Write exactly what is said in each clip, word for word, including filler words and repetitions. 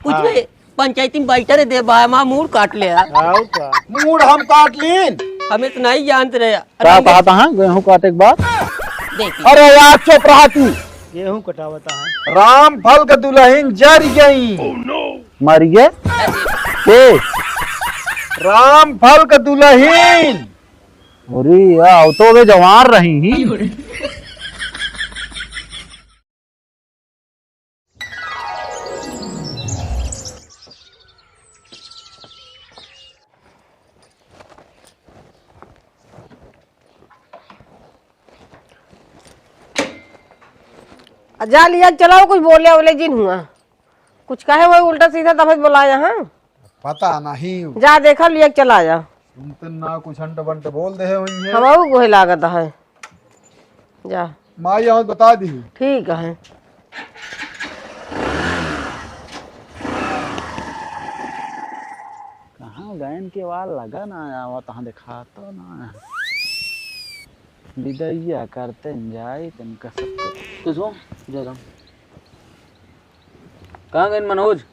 कुछ हाँ। नहीं, पंचायती में बैठा रहे दे बा, हमार मूड़ काट ले यार। आओ का? मूड़ हम काट लीन। हमें तो नहीं जानत रहे यार। का कहत हैं? गेहूं काटे के बाद? देखिए। अरे यार, चुप रहा तू। गेहूं कटावत हैं। राम फल के दुलहिन जरि गई। मरि गए? के? राम फल के दुलहिन। अरे यार, तो वे जवान रही ही। आ, जा लिया, चलाओ, कुछ बोले ओले जिन हुआ। कुछ कहे हुए उल्टा सीधा तब बोला यहाँ। पता नहीं। जा देखा लिया, चला जा। सुनते ना कुछ अंट बंट बोल दे हुई है। हमहू कोहे लागत है। जा। माई आवत बता दी। ठीक है। कहाँ गयन के वार लगा ना आवा, तहाँ दिखाता ना। बिदैया करते न जाई तनका सबको। किसो? जयराम। कहाँ गयन मनोज?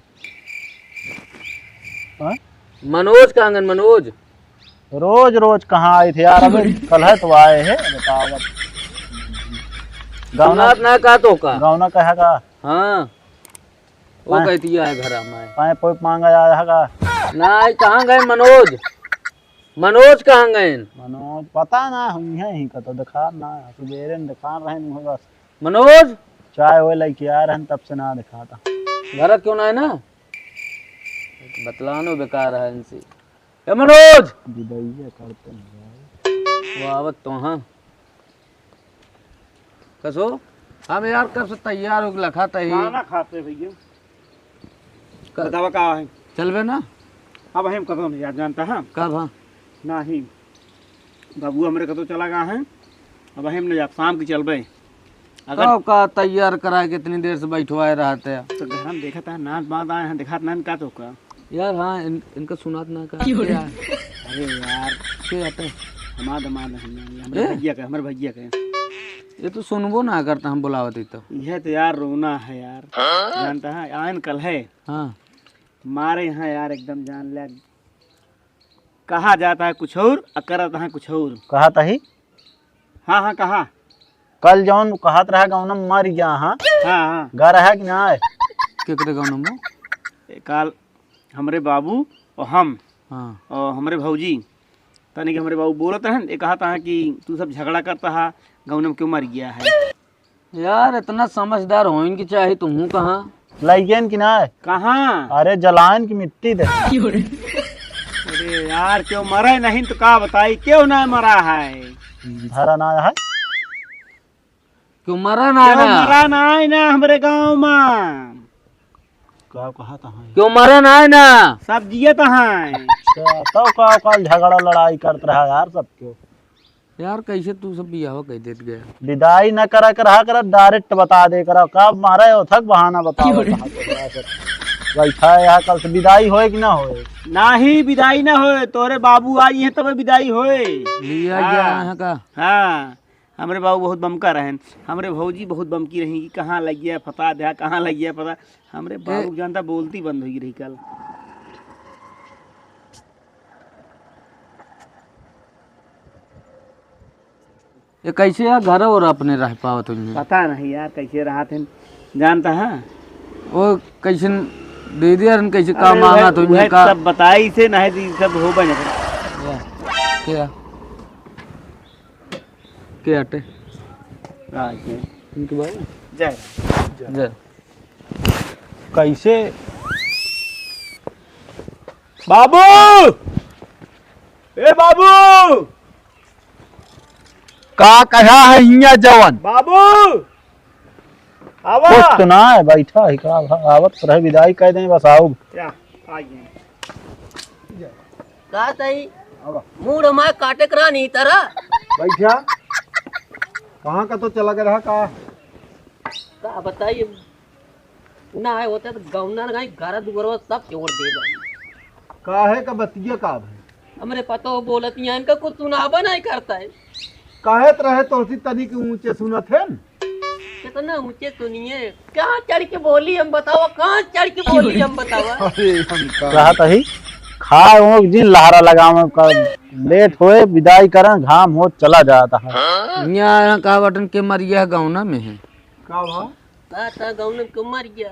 हाँ? मनोज कहाँ गयन, मनोज? रोज रोज कहाँ आए थे यार, अबे कल है तो आए हैं, बताओ अब। गौना सुनात ना का तो का? गौना कहा का? हाँ। वो पाए- कहती है घर में। पाए पोप मांगा आया है का? ना, कहाँ गए मनोज? मनोज कहाँ गए? मनोज पता ना, हम यहाँ ही का तो दिखा ना, सुबेरे में दिखा रहे हैं बस। मनोज? चाय वो लेके आ रहे हैं, तब से ना दिखाता। घर क्यों ना है ना? बतलानो बेकार है इनसे। ए मनोज! बिदैया करते हैं भाई। वो आवत तो हाँ। कसो? हम यार कब से तैयार होके लखात ही। खाना खाते भैया। क-, बतावा का है? चलबे ना? अब हम कदम यार जानता है? कब हाँ? नहीं। बाबू हमरे कतो चला गया है। अब हम नहीं जाब, शाम के चलबे। अगर कब का तैयार कराए के इतनी देर से बैठवाए रहते हैं? तो घर में देखत है, नाच बाज आए हैं, दिखात ना का तो का। यार हाँ, इन, इनका सुनात ना का। क्यों रे? यार। अरे यार। के आते? हमार दमाद है, हमरे ए? भैया का, हमरे भैया का। ये तो सुनबो ना करता, हम बुलावत ही तो। यह तो यार रोना है यार। हाँ? जानता है, आयन कल है। हाँ। मारे यहाँ यार एकदम जान ले। कहा जाता है कुछ और, आ करत है कुछ और। कहा तही? हाँ, हाँ, कहा। कल जौन कहत रहा गौनम मर गया, हाँ? हाँ, हाँ। घर है कि ना है? केकरे गौनम हो? ए, काल हमरे बाबू और हम हाँ। और हमरे भौजी, तनी के हमरे बाबू बोलत रहन, ये कहत है कि तू सब झगड़ा करता है, गौनम क्यों मर गया है? यार, इतना समझदार होइन की चाही, तुहूँ कहाँ? लइकेन की ना है? कहाँ? अरे, जलायन की मिट्टी दे। अरे यार, क्यों मरे नहीं तो का बताई, क्यों ना मरा है? धरा ना है? क्यों मरा ना है क्यों ना? मरा ना है ना हमरे गाँव में? का कहा था है? क्यों मरा ना है ना? सब जियत हैं। अच्छा, तो का, का झगड़ा लड़ाई करत रहा यार सब क्यों? यार, कैसे तू सब बियाह कह देत गया? विदाई न करा कर, हा करा, direct बता दे करा, का मारे हो थक बहाना बताओ, क्यों रे? बता दे करा, सब। बैठा है यहाँ, कल से विदाई होए कि ना होए? नाही, विदाई ना होए, तोरे बाबू आई हैं तब विदाई होए। लिया हाँ। गया यहाँ का? हाँ, हमरे बाबू बहुत बमका रहन, हमरे भौजी बहुत बमकी रही कि कहाँ लग गया पता, ध्या कहाँ लग गया पता। हमरे ए- बाबू जानता बोलती बंद हुई रही कल। ये कैसे यार घर और अपने रह पावत हुई? पता नहीं यार कैसे रहत हैं, जानता है? वो कैसे दे दिया रन, कैसे अरे काम वह, आना तो वह इनका? सब बताई से नहीं दी, सब हो बने। क्या? क्या? के आटे? हाँ, के। इनके बाबू? जय। जय। कैसे? बाबू! ए बाबू! का कहा है हियाँ जवन? बाबू! आवा! कुछ तो ना है, बैठा है का? आवत रहे, विदाई कह दें, बस आओ। क्या? आ गए। का तई? आवा। मूड़ हमार काटे करा नहीं तरा। बैठा। कहाँ का तो चला गया रहा का? का बताई? ना आए होते तो गौना ना गाई, घर दुआरवा सब छोड़ दे। काहे का बतिया का भाई? हमरे पतो बोलत यहाँ इनका कुछ सुनाबा नहीं करता है। कहत रहे तोसी तनी के ऊंचे सुनत है न? इतना ऊंचे सुनिए, कहाँ चढ़ के बोली हम बतावा, कहाँ चढ़ के बोली हम बतावा। अरे हम का कहत ही, खाए हो जिन लहरा लगावे का, लेट होए, विदाई करें, घाम हो चला जाता है। यहाँ, यहाँ का बटन के मरिया है, गौना में है। का भा? का था गौना में के मरिया?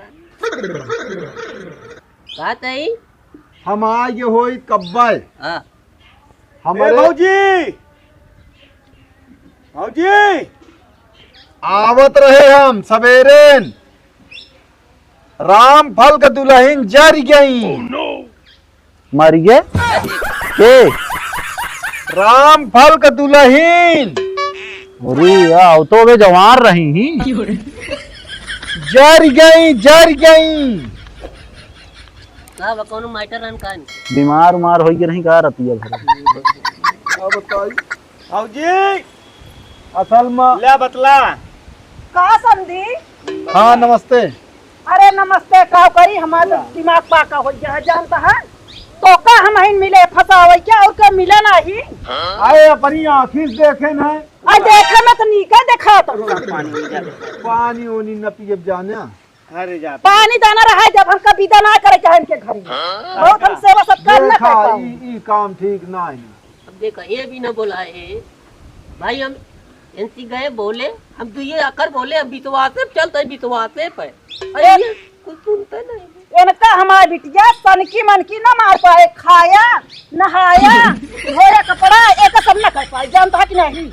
का था ई? हम आगे होई कब्बे। हाँ। हमरे ए भौजी, भौजी, आवत रहे हम सवेरेन, रामफल के दुलहिन जरि गई। मरि गए? के? रामफल के दुलहिन। अरे यार, वो तो अबे जवान रही ही। जरि गई, जरि गई। का बा, कौनो मैटर रहन का नहीं? बीमार उमार होई के नहीं का रतिया भर? का बताई? भौजी, असल में ले बतला। का समधी? हाँ, नमस्ते। अरे नमस्ते, का करी, हमार दिमाग पाका हो गया है, जानता है? तो का हम ही मिले फंसावे क्या, और का मिले नहीं? आए अपनी आँखी से देखे ना। आ देखे में तो नीके देखा तो। पानी उनी न पिए जाने। अरे जा। पानी दाना रहा जब हमका विदा ना करे चाहे इनके घरी। बहुत हम सेवा सत्कार ना देखा, कर पाऊँ। ई, ई काम ठीक ना है। अब देखा, ये भी ना बोला है भाई, हम इनसे गए बोले, हम दुइये आकर बोले, हम बितवासे पे चलते, बितवासे पे। अरे ये कुछ सुनते नहीं। इनका हमार बिटिया सनकी मनकी ना मार पाए, खाया, नहाया, धोया कपड़ा, एक सब ना कर पाए, जानता है कि नहीं?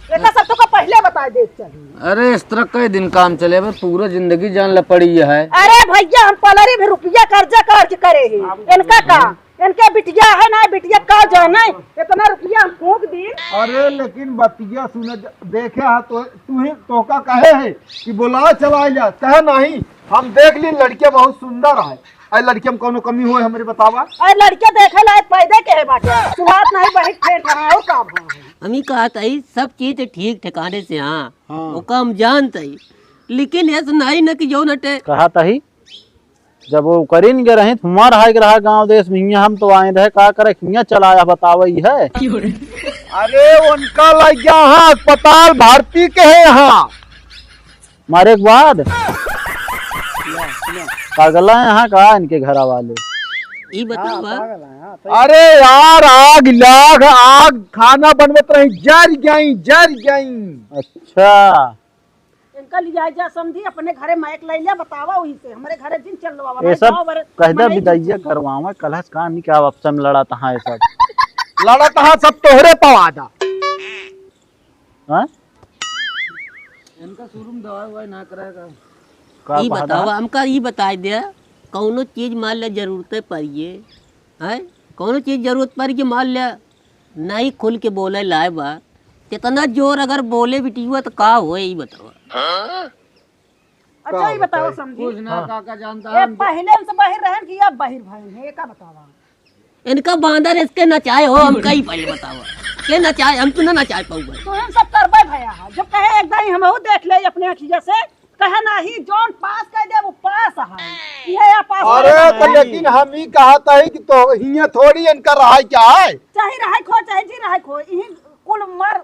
एक सब तो को पहले बता दे चल। अरे इस तरह कई दिन काम चले बे, पूरा जिंदगी जान ले पड़ी है। अरे भैया हम पलरी भी रुपया कर्जा कर्ज करे ही, इनका का? इनके बिटिया है ना, बिटिया का जाने, इतना रुपया हम फूंक दी। अरे लेकिन बतिया सुन, देखे हा तो तू ही तोका कहे है कि बोला चला जा, कहे नहीं, हम देख ली लड़किया बहुत सुंदर है। अरे लड़किया में कौनो कमी होए हमरे बतावा। अरे लड़किया देखे लायक पैदा के है बाटे, सुहात नहीं बहिर फेर रहा है, और का भा है? हम ही कहत हई, सब चीज ठीक ठिकाने से, हाँ, हाँ। ओका हम जानत हई, लेकिन ऐसे नहीं न कि जौन हटे। कहत हई, जब वो करीन के रही, हुआं रहे के रहा गाँव देश में, हियां हम तो आए रहे, का करे, हियां चलाया बतावे ई है। अरे उनका लग गया हाँ अस्पताल भर्ती के है यहाँ। मारे के बाद पागल है यहाँ का इनके घरा वाले। ई बतावा। अरे यार, आग लाग, आग खाना बनवत रही, जर गई, जर गई। अच्छा। इनका लिया जा समधी, अपने घरे माइक ले लिया, बतावा वही से, हमरे घरे जिन चलवावा, ये भाई, सब गाँव भर कह दे मनई विदाइया चल। करवावा, कलहस का नहीं क्या आपस में लड़ा तहाँ ये सब। लड़ा तहाँ सब तोहरे पवादा। हाँ? इनका शुरू में दवाई ववाई ना कराएगा। का ई पहाड़ा? बतावा, हमका ई बताई दे, कौनो चीज मान ले जरूरत पड़िए, हैं? कौनो चीज जरूरत पड़ के मान ले, नहीं खुल के बोले लाए बा, कितना जोर अगर बोले बिटियुआ तो का होए, ई बतावा। अच्छा, ई बतावा समधी। कुछ ना, हाँ। काका जानता ए, है, हम तो पहले से बाहर रहन कि अब बाहर भयन है, ये का बतावा? इनका बांदर इसके नचाए हो, हम कई पहले बतावा। के नचाए, हम तो ना नचाए पाऊंगा। तो हम सब करबे भया है। जो कहे एक दाई हमहू देख ले अपने अखिया से, कहे नाही, जौन पास कर दे वो पास है। ये या पास अरे नहीं तो है। लेकिन हम ही कहत है कि तो हियां थोड़ी इनका रहाई क्या है? चाहे रहाई खो, चाहे जी रहाई खो, यही कुल मर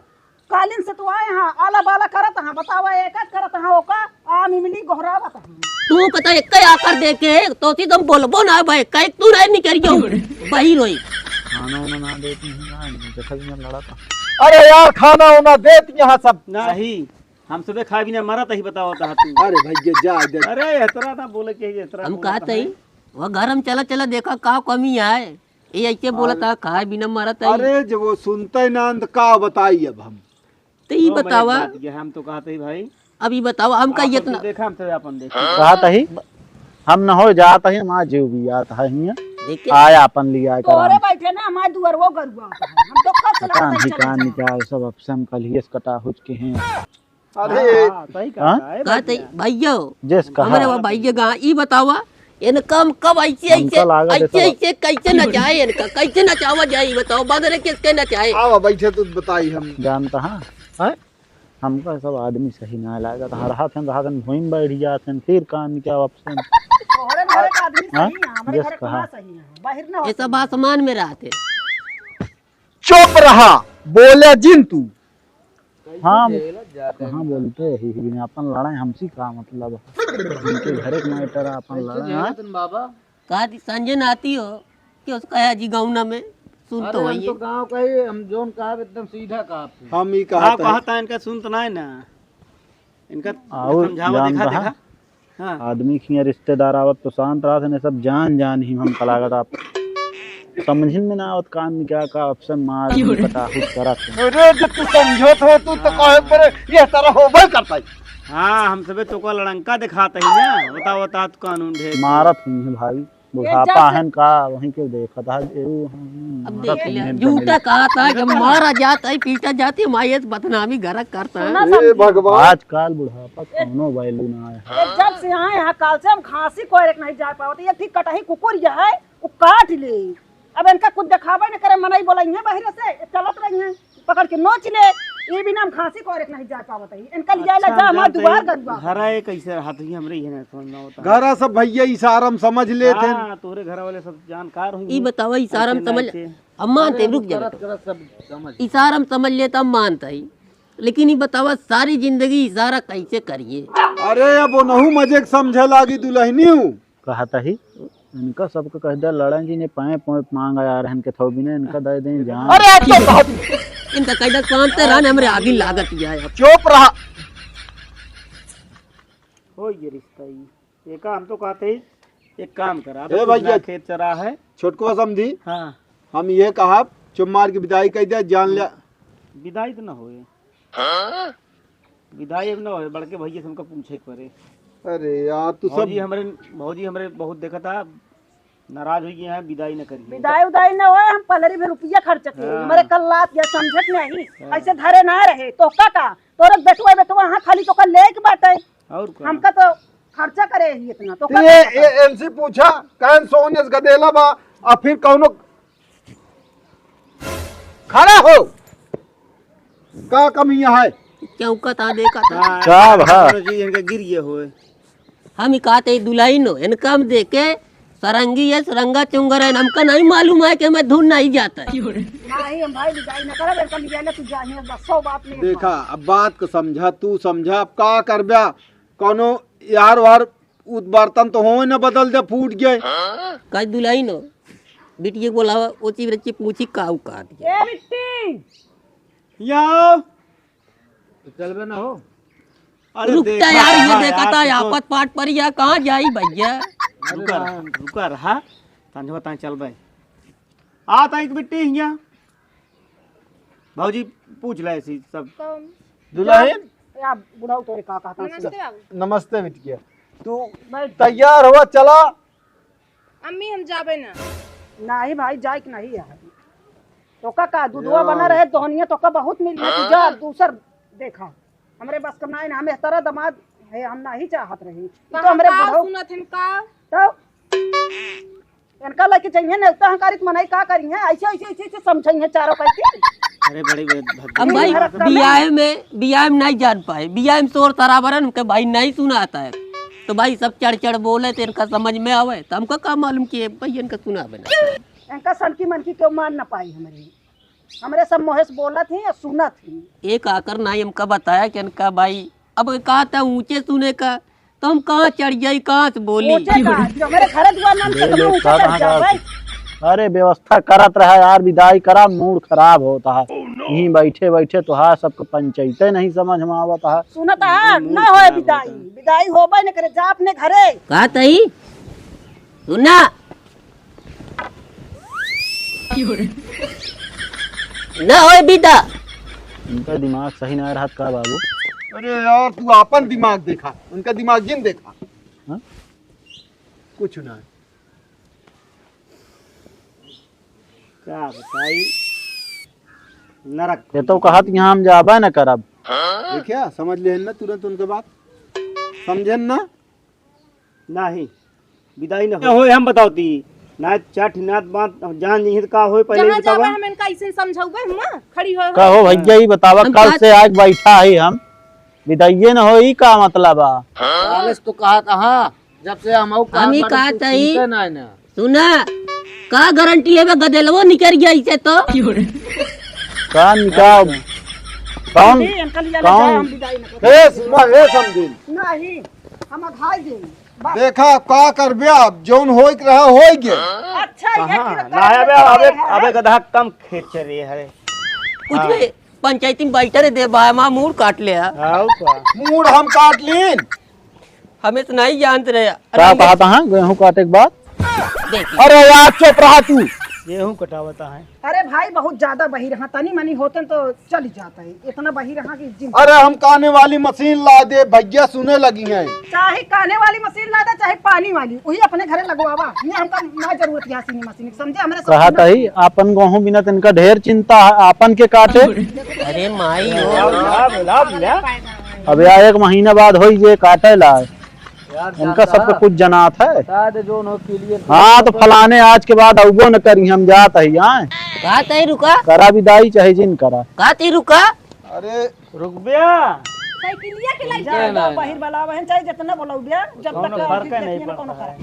कालीन से तू आए हाँ, आला बाला करत हाँ, बतावा एक करत हाँ, ओका आम इमली गोहरावत हाँ। तू कता एक आकर देखे, तो ती तुम बोलबो ना भाई, कई तू नहीं निकल गयो, बही रोई। खाना वाना ना देती हूँ ना, इनमें देखा भी ना लड़ा था। अरे यार, खाना वाना देती यहाँ सब। नहीं, हम सुबह खाए बिना मरत ही बतावत हा तू। अरे भैया, जा इधर। अरे, इतना ना बोले के, इतना हम बोलत कहत है। ही, वह घर हम चला, चला देखा का कमी आए। ये ऐसे बोलत अरे, हा, खाए बिना मरत है। अरे, जब वो सुनते ना, तो का बताई अब हम? तो ई ओ, मैं बतावा। बात ये हम तो कहत ही भाई। अब ई बतावा, हम का आप इतना तो देखा, हम तो अपन देखा। कहत ही, हम न हो जात ही, हमार जीव भी आत है हियां। देखे? आया अपन लिया तोरे कराम। बैठे ना, हमार दुअर वो गरुआ आता है। हम तो कब से पता लगता है नहीं चले कहाँ जाओ। निकाल, सब अब से हम कल ही कटा हो चुके हैं। अरे। हाँ, हाँ, सही कहा हाँ? है, कहत ही, भैया। भैया, जिस कहा। हमरे वो भैया गा, ई बतावा, इनका हम कब ऐसे, हमका ऐसे, लागत है ऐसे, सब ऐसे कैसे नचाए इनका? कैसे नचावा जाए, ई बताओ, बदले किसके नचाए? आवा, बैठे तो बताई हम। जानता हाँ? हैं? हमका सब आदमी सही ना लागत। हाँ, रहत हैं, रहत हैं, भूमि बैठ जात हैं, फिर काम क्या वापस हैं? तोहरे घर के आदमी हाँ? सही है, हमरे जिस घर के कहा। ना सही है, बाहर ना ये होते सब हैं। आसमान में रहते। चुप रहा, बोले जिन तू। हाँ, कहाँ बोलते ही, ही बिना अपन लड़ाई हमसी का मतलब है? उनके घरे के मैटर है, अपन लड़ाई, हाँ? बाबा। कहा थी, संजय नाती हो कि उसका है जी गाँव ना में, सुन तो अरे, हम वही तो है। गाँव का ही, हम जोन कहा एकदम सीधा कहा आपसे। हम ही कहा हाँ, था। कहा था, इनका सुन तो ना है ना, इनका और समझावा, जान देखा, रहा? देखा। हाँ। आदमी के हियाँ रिश्तेदार आवत तो शांत रहत है, सब जान जान ही हमका लागत आप समझिन में ना आवत, कान में क्या का अफसर मार क्यों रे? कटाहुट करत है। अरे, जब तू समझत हो, तू तो कहे पर ये तरह होबे करता है। हाँ, हम सबे तो को लड़ंका दिखाते ही ना, बता, बता, तू कानून ढेर। मारत हुई है भाई, बुढ़ापा जब से हन का, वहीं के देखत है, ए, हम अब मारत देख लिया, हुई है झूठा भाई। कहा था कि मारा जाता है, पीटा जाती है, माई ये बदनामी गरक करता है। सुना ए समझी। भगवान। आजकल बुढ़ापा कौनो value ना है। ये जब से आए हैं काल से हम घासी कोरे के नहीं जा पावत। ये ठीक कटही कुकुर ये है, वो काट ले। अब इनका कुछ दिखावे न करे, मनई बोला इन्हें बहिरे से, ये चलत रही हैं, पकड़ के नोच ले। ये बिना हम घासी कोरे के नहीं जा पावत है। इनका लिया ला अच्छा, जा, हम हमार जानते दुआर हैं, गरुआ। घर है कैसे हाथ ही हमरे ही ना समझ में होता है। घर है सब भैया इशारा में समझ लेते हैं। हाँ, तोहरे घर वाले सब जानकार होंगे। ई बतावा इशारा में समझ, हम मानते, अरे, रुक जा करत, बेटा। करत सब समझ। इशारा में समझ लेता हम मानता ही। लेकिन ई बतावा, सारी जिंदगी इशारा कैसे करिए? अरे, अब ओनहु मजे के समझे लागी दुलहिनी हूँ। कहत ही, इनका सबके कह दे, लड़न जी ने पाए पाए मांग आया रहन के थो बिना, इनका दे दें जान। अरे, आज तो बहुत इनका कह दे, शांत रहन, हमरे आगी लागत ही आए। चुप रहा। हो ये रिश्ता ही। ये काम तो कहते ही, एक काम करा, ए तू भैया। अपना खेत चरा है। छोटकुआ समझी। हाँ। हम ये कहा, चुप मार के विदाई कह दे, जान ले। विदाई तो ना होए। हाँ? विदाई अब ना होए, बड़के भैया से हमका पूछे के पड़े। अरे यार, तू सब भौजी हमरे, भौजी हमरे बहुत देखा था, नाराज हो गए हैं, विदाई न करिए। विदाई उदाई न होए, हम पलरी में रुपया खर्च के, हाँ। हमरे कल रात या समझत नहीं, हाँ। ऐसे धरे ना रहे, तो का का? तोरे बेटुआ, बेटुआ, हाँ, खाली तो का लेके बाटे। और का? हमका तो खर्चा करे ही इतना, तो का ये, कर सकत? ये इनसे पूछा, कहन सोने से गदेला बा, आ फिर कौनो खड़ा हो। का कमी है? चौका ता देखा था। हाँ, का भा? जी, इनके गिर गए होए। हम ही कहते ही दुल्हन हो, इनका हम देखे सरंगी है, सरंगा चुंगर है, हमका नहीं मालूम है कि मैं धुन नहीं जाता है। नहीं, हम भाई विदाई न करब, इनका लिया ले तू जानिए, बस सौ बात नहीं है। देखा, अब बात को समझा, तू समझा, अब का करब्या? कौनो यार वार उत बर्तन तो होए न बदल दे, फूट गए। कई दुल्हन हो, बिटिया के बोलावा, ओ चीज रची पूछी काऊ काट गया। ए बिट्टी। या। तो चलबे ना हो। अरे रुक जा देखा यार, ये कहाँ देखा यार, था, तू तो आफत पाट पर या कहाँ जाई भैया? रुका रहा, रुका रहा। तंजवा ताई चलबे। आ ताई के बिट्टी हिया। भौजी पूछ ले ऐसी सब। कौन? दुल्हन? या बुढ़ऊ तोरे का कहता नमस्ते सुन। बाबू। नमस्ते बिटिया। तू बैठ। तैयार हुआ, चला। अम्मी, हम जाबे ना। नाही भाई, जाए के नाही है। तोका का, दूधवा बना रहे, दोहनिया तोका बहुत मिली है, तू जा, दूसर देखा। हमरे बस का नाही ना, हम एहतरा दामाद है, हम नाही चाहत रही। ई तो कहाँ हमरे का बुढ़ऊ सुनत हन का? तो इनका लइके जइहें नेवता हंकारित मनई का करिहें, ऐसे, ऐसे, ऐसे, ऐसे समझइहें चारों कइके। अरे बड़ी बे-, भक्ति अब भाई, घर का बियाह में, बियाह में नहीं जान पाए, बियाह में शोर शराबा रहन, हमके भाई नहीं सुनाता है। तो भाई सब चढ़ चढ़ बोले तो इनका समझ में आवे, तो हमका का मालूम कि भाई इनका सुनावे ना। इनका सनकी मनकी केहू मान ना पाई हमरे। हमरे सब मुँहे से बोलत ही और सुनत ही। एक आकर नाई हमका बताया कि इनका भाई, अब कहा था ऊँचे सुने का, तो हम कहाँ चढ़ जाई, कहाँ से बोली? ऊँचे का, जो हमरे घर दुआर नाम से ले, तो ले, ऊँचे का चढ़ कहाँ जावे। का? अरे व्यवस्था करत रहा यार, विदाई करा, मूड खराब होता है। यहीं बैठे बैठे तोहार सबके पंचायते नहीं समझ में आवत है। सुनत है, ना होए विदाई, विदाई होबे न करे, जा अपने घरे। का तई? सुना, ना होए विदा। उनका दिमाग सही ना रहत का बाबू? अरे यार, तू आपन दिमाग देखा, उनका दिमाग जिन देखा। हाँ? कुछ ना। का बताई, नरक। ये तो कहत यहाँ हम जाबे न करब। देखिया, समझ लेहन ना तुरंत उनके बात, समझेन ना? नाही, विदाई न हो। होए, हम बतावती। ना चट, ना बात, जान नहीं तो का होए, पहिले जहाँ बतावा। जावे हम इनका ऐसे समझाउबे, हम खड़ी हो। का हो भैया, ई बतावा, हम कल का से आके बैठा ही हम, विदाइये न हो, ई का मतलब आ? काले से तो कहा था, जब से हम आऊ हम ही काम कहा तू था ही। सुनते ना है ना। सुना, का गारंटी लेबे, गदेलवो निकल गया इसे तो। का निकाल? कौन? समधी, इनका लिया ले कौन? जाए, हम विदाई न करें। ए, सुना, ए, समधी। नहीं, हम अघाई देंगे। बस। देखा, का करबे अब, जौन होइक रहा, होइक गए। अच्छा, ये कहाँ? फिर ना, अबे, अबे, है। अबे गधा कम खेत चरे है। कुछ हाँ। नहीं, पंचायती में बैठे रहे दे, बा, माँ मूड़ काट ले है। हाँ, का? मूड़ हम काट लीन। हमें तो नहीं जानते रहे। का अरे, कहता है गेहूं काटे के बाद? देखिए। अरे यार, चुप रहा तू। गेहूं कटावता है। अरे भाई, बहुत ज्यादा बही रहा, तनी मनी होते तो चल ही जाता है, इतना बही रहा कि जिन अरे, हम काने वाली मशीन ला दे, भैया सुने लगी हैं। चाहे काने वाली मशीन ला दे, चाहे पानी वाली, वही अपने घरे लगवावा। ये हमका ना जरूरत है सीनी मशीन, समझे? हमरे सब कहत ना ही, आपन गेहूं बिना तनका ढेर चिंता है, आपन के काटे। अरे माई हो। ला, ला, ला, ला। अब यार, एक महीना बाद होई जे काटे ला। यार, इनका जानता सबके है। कुछ जनात है। बता दे जो उन्हों के लिए हाँ, तो फलाने आज के बाद अउबो न करी, हम जात ही आए। का तई रुका? करा विदाई चाहे जिन करा। का तई रुका? अरे रुक बे। साइकिलिया के लाइट जाए ना, ना। बाहिर वाला वहन चाहे जितना बोलाऊ बे, जब कौनो तक फर्क नहीं पड़ता है।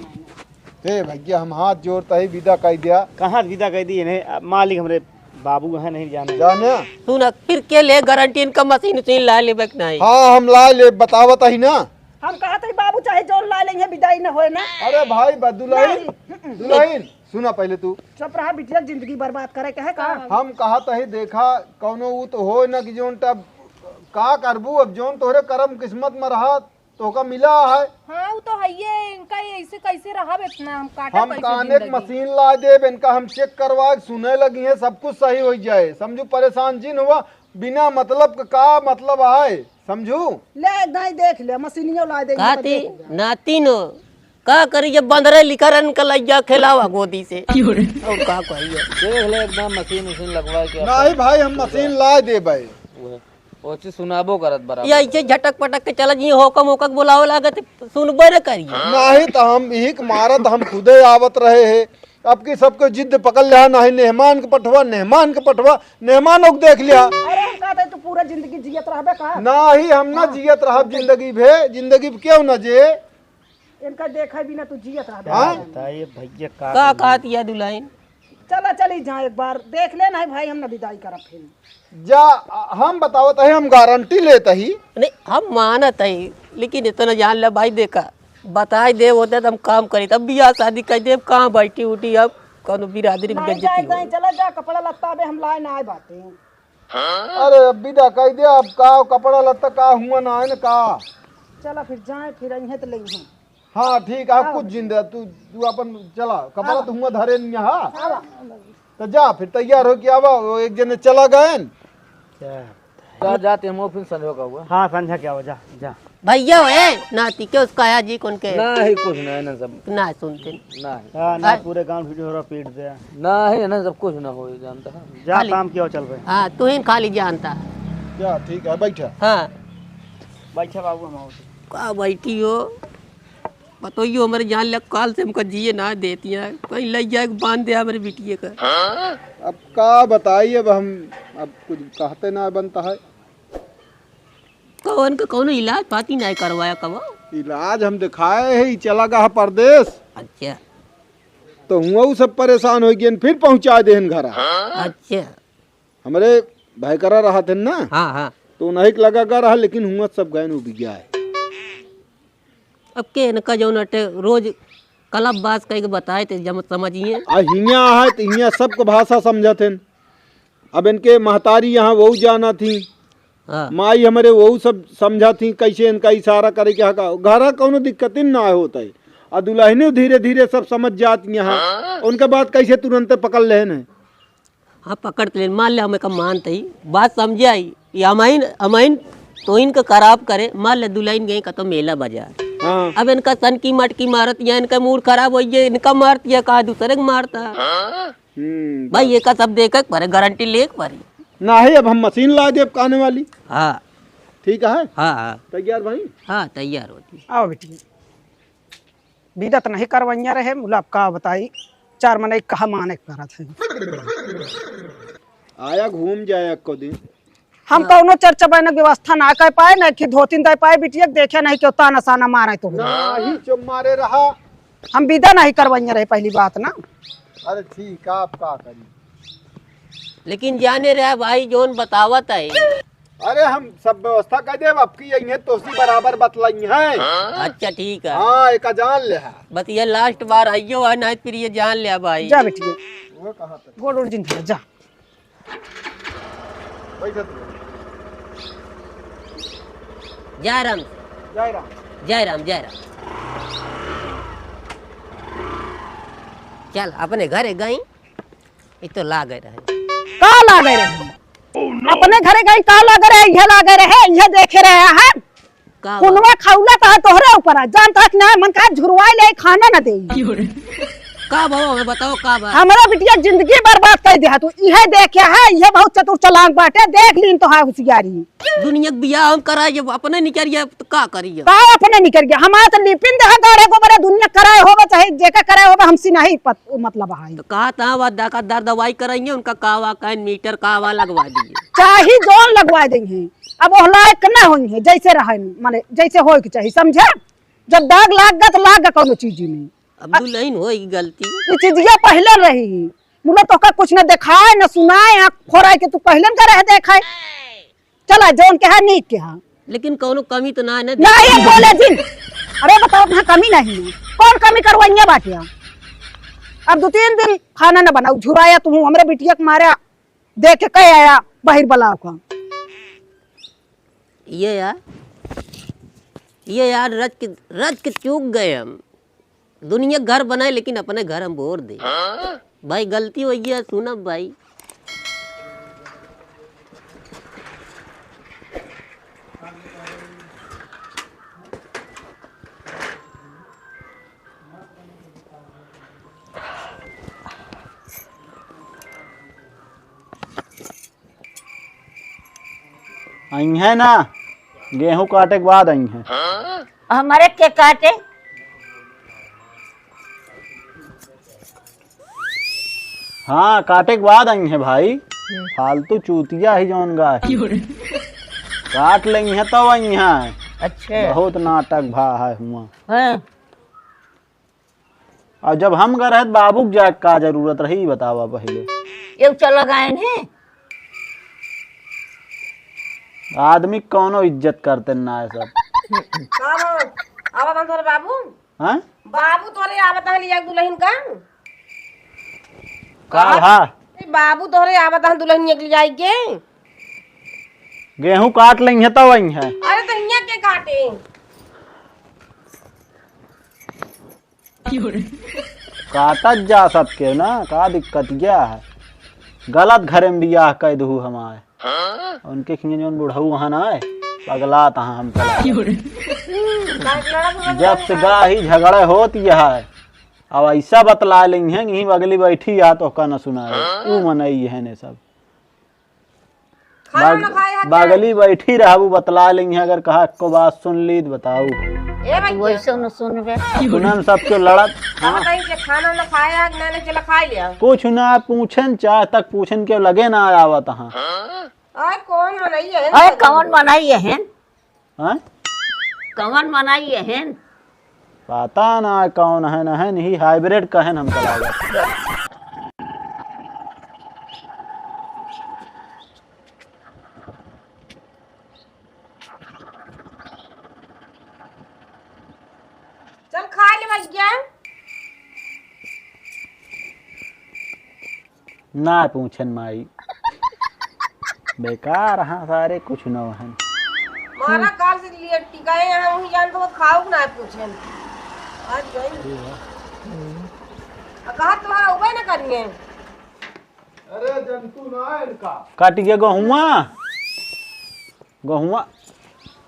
ए भैया, हम हाथ जोड़ता ही विदा कह दिया। कहाँ विदा कह दी इन्हें? अब मालिक हमरे बाबू हैं, नहीं जाने। जाने? सुन, फिर के ले गारंटी इनका मशीन उशीन ला लेबे कि नहीं? हाँ, हम ला ले, बतावत ही ना। हम कहत ही बाबू चाहे जौन ला लेंगे, विदाई न होए ना। अरे भाई, बा-, दुल्हन, नहीं। दुल्हन, सुना पहले तू। चुप रहा बिटिया, जिंदगी बर्बाद करे के है का? हम कहत ही देखा, कौनो ऊ तो होए ना कि जौन तब का करबू, अब जौन तोहरे करम किस्मत में रहा, तोहका मिला है। हाँ, उ तो हइये, इनका ये ऐसे कैसे रहब इतना, हम काटा हम कैसे काने के जिंदगी? मशीन ला देब, इनका हम चेक करवा के सुने लगी हैं, सब कुछ सही हो जाए। समझू, परेशान जिन हुआ, बिना मतलब का, का मतलब आए, समझू? ले, एक दाई देख ले, मशीनियों ला दे, का इनका ती, देख ले। नातिन, का करी जब बंदरे लिखा रहन का लइया खेलावा गोदी से। और का कही है? देख ले, एकदम मशीन उशीन लगवा के नहीं अपन भाई, हम मशीन ला देबे। वो ओची सुनाबो करत बराबर। ये ऐसे झटक पटक के चला जी, होकम होकक बुलावे लागत, सुनबे न करिए। नहीं तो हम इहिक मारत हम खुदे आवत रहे हैं। अब की सबको जिद पकड़ लिया, नहीं मेहमान के पठवा, मेहमान के पठवा, मेहमान ओक देख लिया। अरे हम कहते तू पूरा जिंदगी जियत रहबे का? नहीं, हम ना हाँ। जियत रहब जिंदगी भे, जिंदगी भे क्यों ना जे। इनका देखे बिना तू जियत रहबे। हाँ? बताइए भैया का का बोलूं? कहत या दुल्हन? चला चली जा एक बार देख ले, नहीं भाई हम ना विदाई करब फिर। जा, हम बतावत है, हम गारंटी लेत ही। नहीं, हम मानत है, लेकिन इतना जान ले भाई, देखा, बताई दे होते तो हम काम करी, तब बियाह शादी कर दे, कहाँ बैठी उठी अब कौनो बिरादरी में नहीं बेइज्जती जाए, हो। नहीं, चला जा, कपड़ा लत्ता बे हम लाए ना आए बाटे। अरे अब विदा कह दे, अब का कपड़ा लत्ता का हुआ ना है ना का। चला फिर जाए, फिर अइहें तो लेइहें। हाँ, ठीक है, हाँ। कुछ जिंदा, तू, तू अपन चला, कपड़ा हाँ। तो हुआ धरे नहीं, हाँ। हाँ। तो जा, फिर तैयार हो के आवा, वो एक जने चला गए न। जा, जा, ते हम फिर संझा का हुआ। हाँ, संझा के आवा, जा, जा। भैया, ए, नाती के उसका आया जी कौन के? नहीं, कुछ नहीं, ना सब। ना सुनते। नहीं। हाँ, ना आय। पूरे गांव video रहा पीट दे। नहीं, ना सब कुछ ना हो, जानता है। जा, खाली काम किया, चल भाई। हाँ, तू ही खाली जानता। जा, ठीक है, बैठा। हाँ। बैठा बाबू, हम आओ। का बैठी हो? बतइयो, हमरे जान ले, काल से हमका जिए ना देती है, कहीं ले जाए के बांध दे हमरे बिटिये का। अब का बताई, अब हम, अब कुछ कहते ना बनता है। कौन का कौनो इलाज पाती नहीं करवाया कबो? इलाज हम दिखाए है, ई चला गया परदेश। अच्छा। तो हुआ उ सब परेशान हो गए, फिर पहुंचा देहन घरा। अच्छा। हमरे भाई करा रहा थे ना, हाँ, हाँ। तो उन्हीं के लगा का रहा, लेकिन हुआ सब गए उबिया है। अब के इनका जौन अटे रोज कलब बास कह के बताए ते जम समझिए। आ हियाँ है तो हियाँ सबको भाषा समझत हैं। अब इनके महतारी यहाँ वहू जाना थी, हाँ। माई हमरे वहू सब समझा थी, कैसे इनका इशारा करे के हका। घरा कौनो दिक्कत ही ना होता है। आ दुल्हनियो धीरे धीरे सब समझ जाती हैं। उनका बात कैसे तुरंत पकड़ लेन है। हाँ, पकड़ लेन। मान ले हम एक मानत ही, बात समझे आई। ये हमाइन, हमाइन तो इनका खराब करे, मान ले दुल्हन गई का तो मेला बाजार। हाँ। अब इनका सन की मटकी मारत या इनका मूड खराब हो गया, इनका मारत या कहा दूसरे को मारता। हम्म, भाई, ये का सब देखे के परे, गारंटी ले के परे। नहीं, अब हम मशीन ला देब काने वाली। हाँ। ठीक है? हाँ, हाँ। तैयार भाई? हाँ, तैयार होती। आओ बेटी। विदा त नहीं करवैया रहे, मुला अब का बताई, चार मनई कहा माने करत है। आया घूम जाया एको दिन। हम हाँ। कौनो चर्चा बहन व्यवस्था ना कर पाए, ना कि धोतिन दे पाए, बिटिया के देखे नहीं क्यों ताना साना मारे तो। नहीं, चुप मारे रहा। हम विदा नहीं करवैया रहे पहली बात ना। अरे ठीक, आप का करी। लेकिन जाने रहा भाई, जौन बतावत है, अरे हम सब व्यवस्था कर देब, अबकी यही है तोसी बराबर बतलाई है। अच्छा ठीक है। हाँ, एका जान ले है। बस ये last बार आइयो है, नहीं फिर ये जान ले भाई। जा बेटिया। वो कहाँ तक? गोड़ उड़ जिन धर, जा। बैठा तू। जय राम। जय राम। जय राम, जय राम। चल, अपने घरे गई, ई तो लागे रहे। का लागे रहे? अपने घरे गई, का लागे रहे? इहे लागे रहे, इहे देखे रहे हैं। का बा? कुनवा खौला तो है तोहरे ऊपर है, जानता है कि ना, मन का झुरवाई ले, खाना न दे। का बा, हमें बताओ का बा? हमरा बिटिया जिंदगी बर्बाद कर दिया तू, इहे देखे है, इहे बहुत चतुर चालाक बाटे, देख लीन तो है होशियारी। दुनिया के बियाह हम कराई, जब अपने निकल गया तो का करिए? का अपने निकल गया? हमारे तो लिपिन दे गाड़े को बड़े दुनिया कराए होवे, चाहे जेका कराए होवे, हमसे नहीं पत-, मतलब है। तो कहा था, वह दका दर दवाई कराइए, उनका कावा कहन मीटर कावा लगवा दिए। चाहे जोन लगवा देंगे, अब ओह लायक ना होई है, जैसे रहे, माने जैसे होए के चाहिए, समझे? जब दाग लाग गा तो लाग गा कौनो चीज में। अब दुल्हन होई गलती। ये चीजिया पहले रही, मुला तोहका कुछ न देखाए, न सुनाए, आँख फोराए के तू पहले न करे देखाए। चला, जौन के है, नीक के है। लेकिन कौनो कमी तो ना है ना? नहीं, बोले जिन। अरे बताओ, कहाँ कमी नहीं है? कौन कमी करवाइया बाटिया? अब दो तीन दिन खाना न बनाऊ, झुराया तू, हमरे बिटिया के मारे देख के कह आया, बहिर बलाव का। ये यार, ये यार, रच के, रच के चूक गए हम। दुनिया घर बनाए, लेकिन अपने घर हम बोर दे। भाई, गलती हो गया, सुनब भाई। अइहें ना, गेहूं काटे के बाद अइहें। हमरे के काटे? हाँ, काटे के बाद अइहें भाई। हम्म। फालतू चूतिया ही जौन गाय। काट लेइहें तब अइहें। अच्छा। बहुत नाटक भा है हुआ। हाँ। और जब हम घर है, तो बाबू के जाए का जरूरत रही, बतावा पहले। ये चला गए ने। आदमी कौनो इज्जत करते ना है सब। का हो? आवा बंद तोरे बाबू? हाँ? बाबू तोरे आवत हन लिया दुल्हन का? का भा? ए, बाबू तोरे आवत हन दुल्हन एक ले जाई के। गेहूं काट लेइहें तब अइहें। अरे तो हियां के काटे? काटत जा सबके ना, का दिक्कत क्या है? गलत घरे में बियाह कइ दहू हमार। उनके खिंगे जौन बुढ़ऊ वहाँ ना आए, पगला तहाँ हम चला। जब से गाही झगड़े होत यह है, अब ऐसा बतला लेइहें कि बगली बैठी या तो का न सुनाए। ऊ मनई है ने सब। खाना बग-, ना खाए हक बगली बैठी रहबू, बतला लेंगे, अगर कहा एको बात सुन ली तो बताऊ। ए भैया। वैसे न सुनबे। सुनन सबके लड़त। हाँ। बताई के खाना ना खाए हक, ना, ना चला खा लिया। कुछ ना पूछन, चाह तक पूछन के लगे ना आवत हाँ। अरे कौन मनई है? अरे कौन मनई है? हाँ? कौन मनई है? पता ना कौन है, न है, नहीं hybrid कहेन हमका लागत। चल खा ले भैया। ना पूछन माई। बेकार, हाँ, सारे कुछ न हन। मारा काल से लिए टिकाए हैं, वही जान तो खाओ ना पूछन। आज गई। ये है। आ, कहा तो हाँ, उबे ना करिए। अरे जंतु ना है इनका। कट गया गहुआ। गहुआ,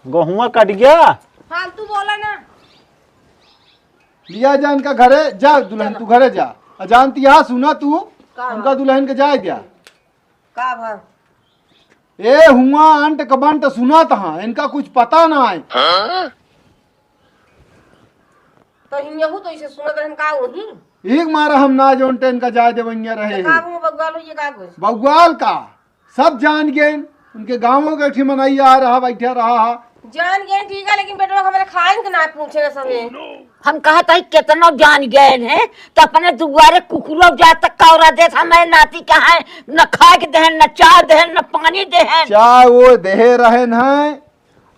गहुआ कट गया। फालतू बोला ना। लिया जा इनका घरे, जा दुल्हन, चलो। तू घरे जा। आ जानती है, सुना तू, का उनका बा? दुल्हन के जाए दिया। का बा? ए हुआ अंट कबंट सुना तहाँ, इनका कुछ पता ना है। हाँ? तो हियहू तो इसे सुनत रहन का वही? एक मारा हम ना जोनते इनका जाए देवैया रहे। तो का मुँह बग्वाल हुई का कुछ? बग्वाल का? सब जान गए, उनके गाँवों के ठे मनई आ रहा, बैठा रहा हा, जान गए ठीक है, लेकिन बेटवा हमरे खाइन के ना पूछे ना सभी। हम कहत हई केतनो जान गए हैं, तो अपने दुआरे कुकुरो जात तक कौरा देत, हमारे नाती का है, न खाए के देहन, न चाय देहन, न पानी देहन। चाय वो देहे रहन हैं।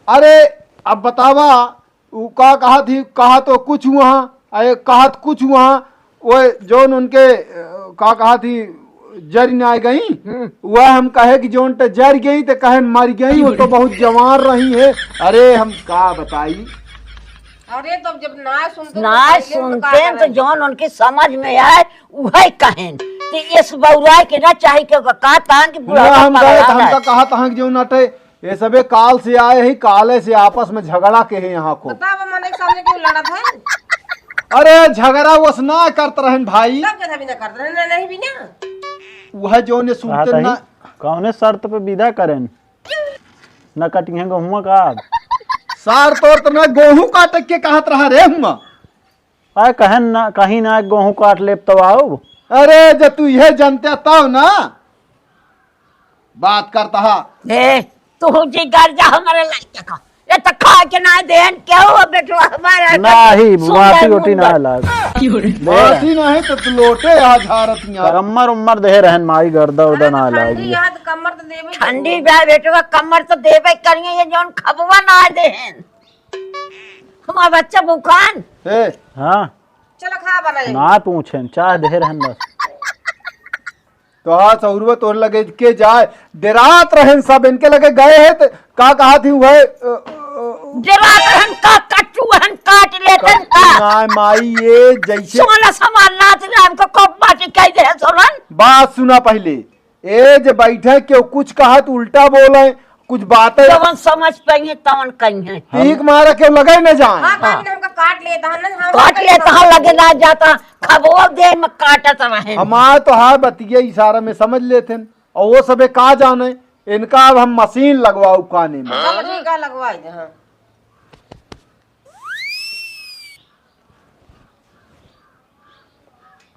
अरे, अब बतावा, उ का कहत ही, कहा तो कुछ हुआ, अरे कहत कुछ हुआ, वो जौन उनके, अ, का कहत ही, जरि ना गई, हम्म। वह हम कहे कि जौन त जरि गई, त कहन मर गई, वो तो बहुत जवान रही है। अरे हम का बताई। अरे तो जब ना सुनते तो ना पहले तो का सुनते हैं तो करें? जौन उनके समझ में आए, उहे कहें। तो इस बौराए के ना चाही कि ओकर का तान कि हुआ बुढ़ापा हम गए, पगला हमका है। कहा तहाँ कि जौन अटे ये सबे काल से आए ही, काले से आपस में झगड़ा के है यहाँ को। बतावा, मने के सामने क्यों लड़त है? अरे, झगड़ा वस ना करत रहन भाई। सब जगह भी ना करत रहन, ना, नहीं भी ना। वह जो ने सुनते कहत ही, ना। कौने शर्त पे विदा करेन? न कटिहें गेहुआ का? सार तोर तो ना गेहूं काटे के कहत रहा रे हुआ। अरे, कहें ना, कहीं ना गेहूं काट लेब तब आउब। अरे, जब तू यह जानते तब ना। बात करता हा। ए, तू जी घर जा हमारे लड़के का। ये तो खा के ना देन, क्या हुआ बेटवा हमारा? नाही, सुंदर रोटी वोटी ना मुंडा। लाग। रोटी नहीं तो तू लोटे आ झारत यहाँ। कम्मर उम्मर दे रहन माई, गर्दा उर्दा ना ठंडी लागी। याद कम्मर तो देवे ठंडी बा बेटवा, कम्मर तो देवे करिए, ये जौन खबवा ना देहन। हमार बच्चा भूखान। ए। हाँ। चलो खा बनाई। ना पूछेन, चाह दे रहन बस। तोहार सहुरवा तोहरे लगे के जाए, डेरात रहन सब, इनके लगे गए हैं त का कहत ही हुए, अ, अ, डेरात रहन का, कट्टू रहन काट लेतन का। कट्टू ना माई, ये जैसे सोना सामान नाच रहे, हमको कब बाटी कह दे सोलन। बात सुना पहले, ए जे बैठे केहू कुछ कहत उल्टा बोले, कुछ बातें जवन समझ पाइए तवन कहीं है। तीक मारा केहू लगे न जाए। हाँ, काट ले, हमका काट लेता है ना, हम काट लेता है, लगे ना जाता, खबो दे में काटत रहे। हमार तो हाँ बतिया इशारा में समझ लेते हैं, और वो सबे का जाने, इनका अब हम मशीन लगवाऊ काने में। चलो ठीक है, लगवाई दे, हाँ।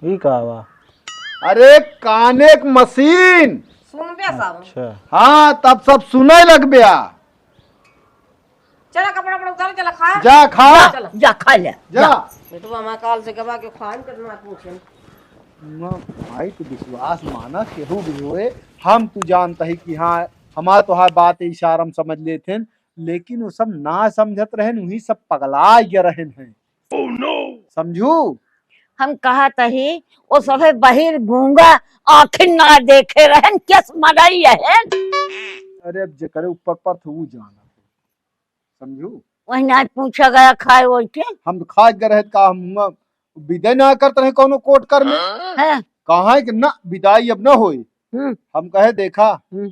ई का बा? अरे काने क मशीन। सुनबे सब। अच्छा। हाँ, तब सब सुने लगबे आ। चला कपड़ा वपड़ा उतार, चला खा। जा खा। चला। जा खा ले। जा। जा। बेटवा हमार काल से गवा के खान करना पूछे। ना, भाई तू विश्वास माना केहू भी होए, हम तू जानता ही कि हाँ, हमार तोहार बात इशारा में समझ लेते हैं, लेकिन वो सब ना समझत रहन, वही सब पगला गया रहन हैं। Oh no! समझू? हम कहत ही, वो सभे बहिर गूंगा आँखिन ना देखे रहन, केस मरई रहन। अरे अब जेकरे ऊपर पर थे, ऊ जाना। समझू? वही ना पूछा गया खाए वही के। हम तो खाए गए रहे, का हम हुआ विदाई ना करते रहे कौनो कोट कर में? हैं? कहाँ है कि ना, विदाई अब ना होई। हम्म। हम कहे, देखा, हम्म।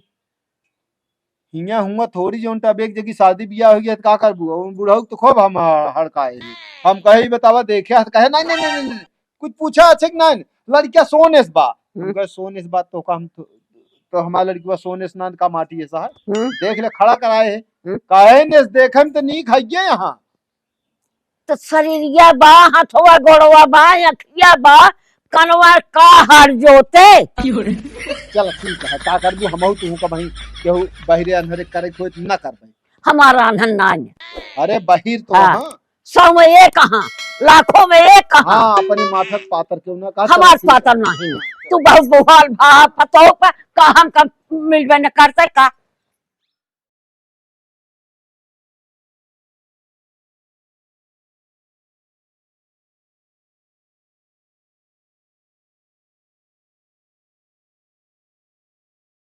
हियाँ हुआ थोड़ी जौन तब एक जगह शादी बियाह हो गया, तो का करबू? और बुढ़ऊ तो खूब हम ह-, हड़काए रही। हम कहे, "ई बतावा, देखे?" तो कहे, "नहीं, नहीं, नहीं, नहीं, नहीं। कुछ पूछा अच्छे कि नहीं? लड़किया सोने से बा।" हम हम्म। कहे, "सोने से बा तो का हम तो, तो हमारा लड़किया सोने से ना का माटी ऐसा है? हम्म। देख ले, खड़ा कराए है।" हम्म। कहे, "ने देखे में तो नीक है ये यहाँ।" तो शरीरिया बा, हथवा गोड़वा बा, अखिया बा, कनवा का हर जोते। चल ठीक है, का करबू, हमहू तुहू का बहिन, केहू बहिरे अंधरे करे खोए त ना करबे। हमारा अनहन ना है। अरे बहिर तो हाँ। हाँ। सौ में एक हाँ, लाखों में एक हाँ। हाँ, अपनी माथा के पातर क्यों ना कहा, हमार चल ठीक है। पातर नहीं। तू बहुत बोहाल भा, पतोह पर का हम कब मिलबे न करते का?